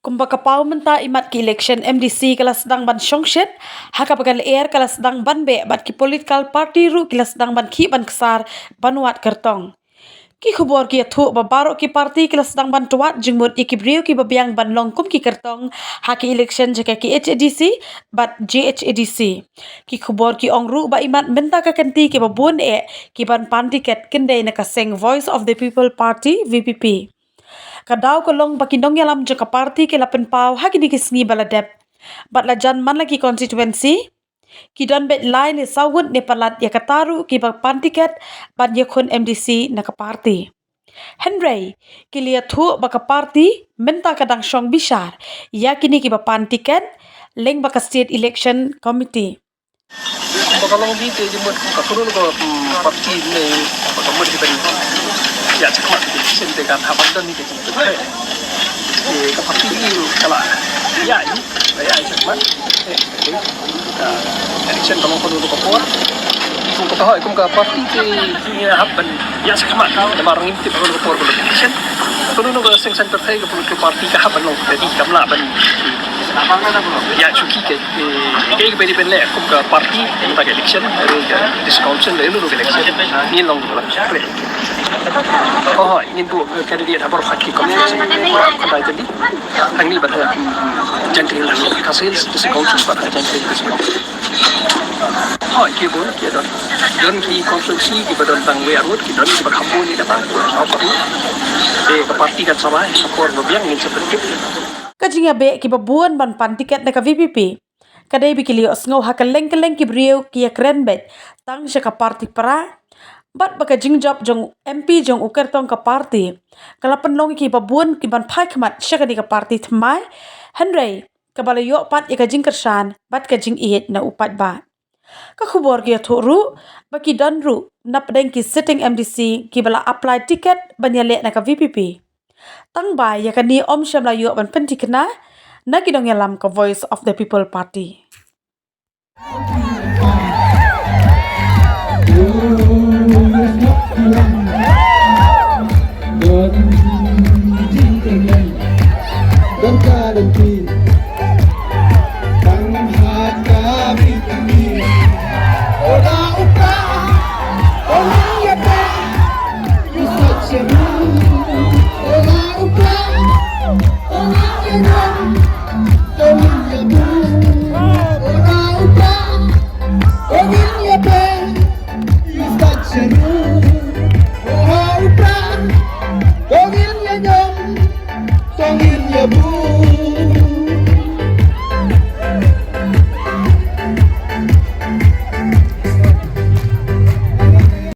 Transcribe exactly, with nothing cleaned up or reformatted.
Kumba ka paw mynta, imat ki election M D C ka la sdang ban shongshit, ha kaba ka lyer ka la sdang ban beh bad ki political party ruh ki la sdang ban khih ban ksar ban wad kyrtong. Ki khubor ki ïathuh ba baroh ki party ki la sdang ban twad jingmut ïa ki briew kiba biang ban long kum ki kyrtong ha ki election jong ka K H A D C bad J H A D C. Ki khubor ki ong ruh ba imat mynta ka kynti kiba bun eh ki ban pan tiket kyndei na ka seng Voice of the People Party, V P P. Ka daw ka long ba ki nongïalam jong ka party ki la pynpaw ha kine ki sngi ba la dep. Bad la jan man la ki constituency, ki don beit lai ne saw ngut ne palat ïa kata ruh kiba pan tiket ban ïakhun M D C na ka party. Hynrei ki la ïathuh ba ka party mynta ka dang shong bishar ïa kine kiba pan tiket lyngba ka State Election Committee. Ba ka long bi te jingmut ka kurun ko, hmm, party ne ba ka mut ki ban ïa check mark ki sien te kan haban don ni ka jingmut. Te ka party ni ka la ïa ni ba ïa check mark. Eh, eh, ka election ka long ko ko por. Kum ka hoi kum ka party te ni hap ban ïa check mark. Namar ngim tip ko ko por ko election. Ko no ko seng center te ko party ka hap ban long ka di kam la ban ïa chuki ke. Ke ke beri ben le kum ka party, kum ka election, ru ka district council, ru ka election. Ni long la. Oh, ngin buh candidate ha baroh ki constituency. Ko dai tadi. Hangne ba ha Jaintia Hills District Council, ba ha Jaintia Hills District Council. Oh, ki bun ki don. Don ki constituency kiba don tang wei arngut, ki don kiba kham bun ïa kata. Te ka party kan sa bai, ka por ba biang ngin sa pyntip. Ka jingïabeh kiba bun ban pan tiket na ka V P P ka dei ba ki la ïohsngew ha kylleng kylleng ki briew ki ïakren beit tang sha ka party para, bad ba ka jingjop jong M P jong u kyrtong ka party ka la pynlong ïa kiba bun ki ban phai khmat sha kane ka party thymmai, hynrei kaba la ïoh pat ïa ka jingkyrshan bad ka jingïeit na u paidbah. Ka khubor ki ïathuh ruh ba ki don ruh napdeng ki sitting M D C kiba la apply tiket ban ïaleh na ka V P P. Tang ba ïa kane ym shym la ïoh ban pynthikna na ki nongïalam ka Voice of the People Party.